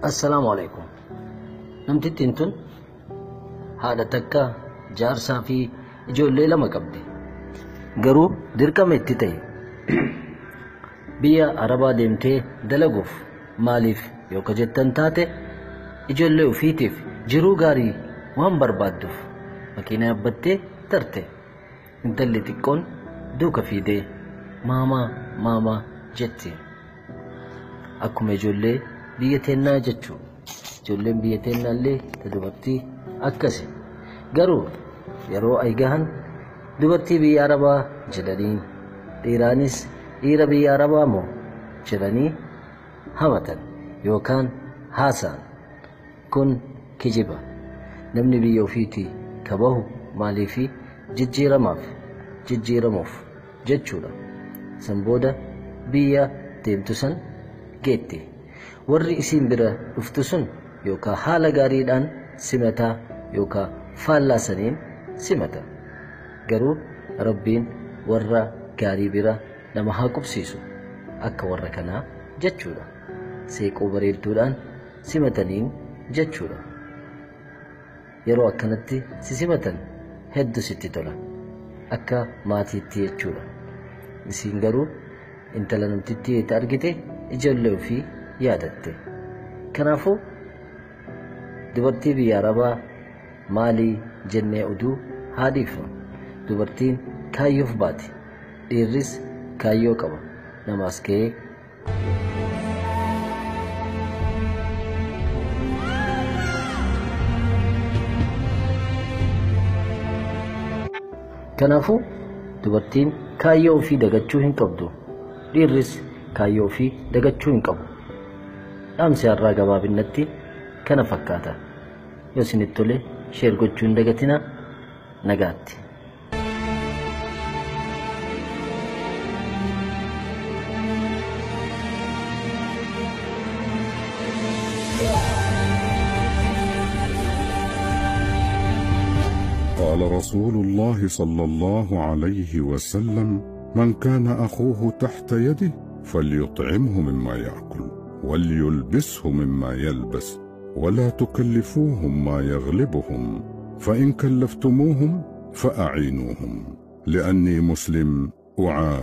Assalaamu alaikum. Namtittiin tun haadha takka jaarsaa fi ijoollee lama qabdi. Garuu dirqama itti ta'e biyya Arabaa deemtee dalaguuf maaliif yoo ka jettan taate ijoollee ofiitiif jiruu gaarii waan barbaadduuf makiina yaabbattee tarte. Intalli xiqqoon duuka fiidee maamaa maamaa jetti. Akkuma ijoollee biyya teennaa jechuu. Ijoolleen biyya teennaallee ta dubartii akkasi. Garuu yeroo ay gahan dubartii biyya Arabaa jedhanii dhiiraanis dhiira biyya Arabaa moo jedhanii hamatan yookaan haasa'an. Kun kijiba. Namni biyya ofiitii ka bahu maaliifi jijjiiramaaf jijjiiramuuf jechuudha. San booda biyya deemtu san geetti. Warri isiin bira dhuftu sun yookaan haala gaariidhaan simataa yookaan faallaa saniin simata. Garuu Rabbiin warra gaarii bira nama haa qubsiisu akka warra kanaa jechuudha. Seeqoo bareedduudhaan simataniin jechuudha. Yeroo akkanatti si simatan hedduu sitti tola. Akka maatiitti jechuudha. Isiin garuu intala namtittii itti argite ijoollee ofii yaadatte. Kanaafuu dubartii biyya Arabaa maalii jennee oduu haa dhiifnu. Dubartiin kaayyoof baati. Dhiirris kaayyoo qaba. Namaas ga'ee Kanaafuu dubartiin kaayyoo ofii dagachuu hin qabdu. Dhiirris kaayyoo ofii dagachuu hin qabu. Dhaamsi har'aa gabaabinatti kana fakkaata. Yoo isinitti tole share gochuu hin dagatinaa. Nagaatti. قال رسول الله صلى الله عليه وسلم: من كان أخوه تحت يده فليطعمه مما يأكل وليلبسه مما يلبس، ولا تكلفوهم ما يغلبهم، فإن كلفتموهم فأعينوهم، لأني مسلم أعان.